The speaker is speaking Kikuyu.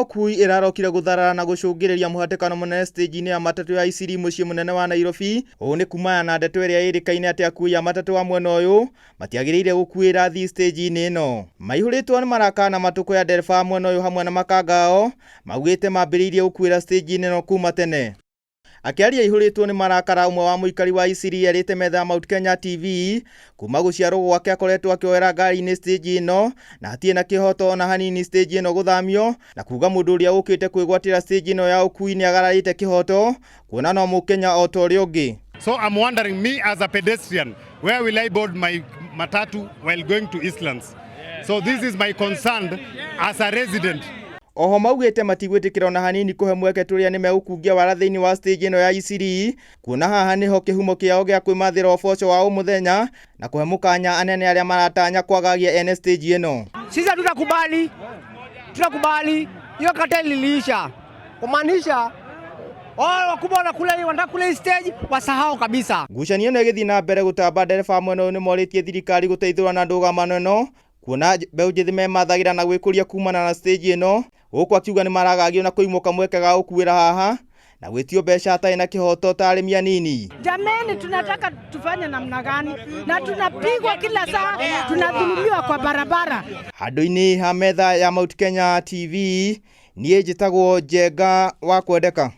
ũkui ĩrarokire gũtharara na gũcũngĩrĩria mũhatĩkano mũnene stage-inĩ ya matatũ ya Isili mũciĩ mũnene wa Nairobi. Ũũ nĩ kumana na ndeto ĩrĩa ĩrĩkaine atĩ akui a matatũ a mwena ũyũ matiagĩrĩire gũkuĩra athii stage-inĩ ĩno. Maihũrĩtwo nĩ marakara na matũkũya ndereba a mwena ũyũ hamwe na makanga ao maugĩte mambĩrĩirie gũkuĩra stage-inĩ ĩno kuma tene. Akĩaria aihũrĩtwo nĩ marakara ũmwe wa mũikari wa Isili erĩte metha ya Mount Kenya TV kuma gũciarwo gwake akoretwo akĩoera ngari-inĩ stage ĩno na hatirĩ na kĩhoto ona hanini stage ĩno gũthamio na kuga mũndũ ũrĩa ũkĩte kwĩgwatĩra stage ĩno ya ũkui nĩ agararĩte kĩhoto kuona no mũkenya o ta ũrĩa ũngĩ. So I'm wondering, me as a pedestrian, where will I board my matatu while going to Eastlands? So this is my concern as a resident. Oho maugĩte matigwĩtĩkĩra ona hanini kũhe mweke tũrĩa nĩ megũkungia wara thĩinĩ wa stage ĩno ya Isili kuona haha nĩho kĩhumo kĩao gĩa kwĩmathĩra ũboco wa o mũthenya na kũhe mũkanya anene arĩa maratanya kwagagia ene stage ĩno. Sisi hatutakubali, tutakubali hiyo cartel iliisha, kumaanisha wao wakubwa wanakula hii, wanataka kula hii stage, wasahau kabisa. Ngucanio ĩno ĩgĩthiĩ na mbere gũtamba ndereba a mwena ũyũ nĩmorĩtie thirikari gũteithũra na ndũgamano ĩno kuona mbeũ njĩthĩ memathagĩra na gwĩkũria kumana na stage ĩno gũkũ akiuga nĩmaragagio na kũimwo kamweke ga gũkuĩra haha na gwĩtio mbeca hatarĩ na kĩhoto ta arĩmi anini. Jameni, tunataka tufanye namna gani? Na tunapigwa kila saa, tunadhulumiwa kwa barabara. Handũ-inĩ ha metha ya Mount Kenya TV niĩ njĩtagwo Njenga wa Kwendeka.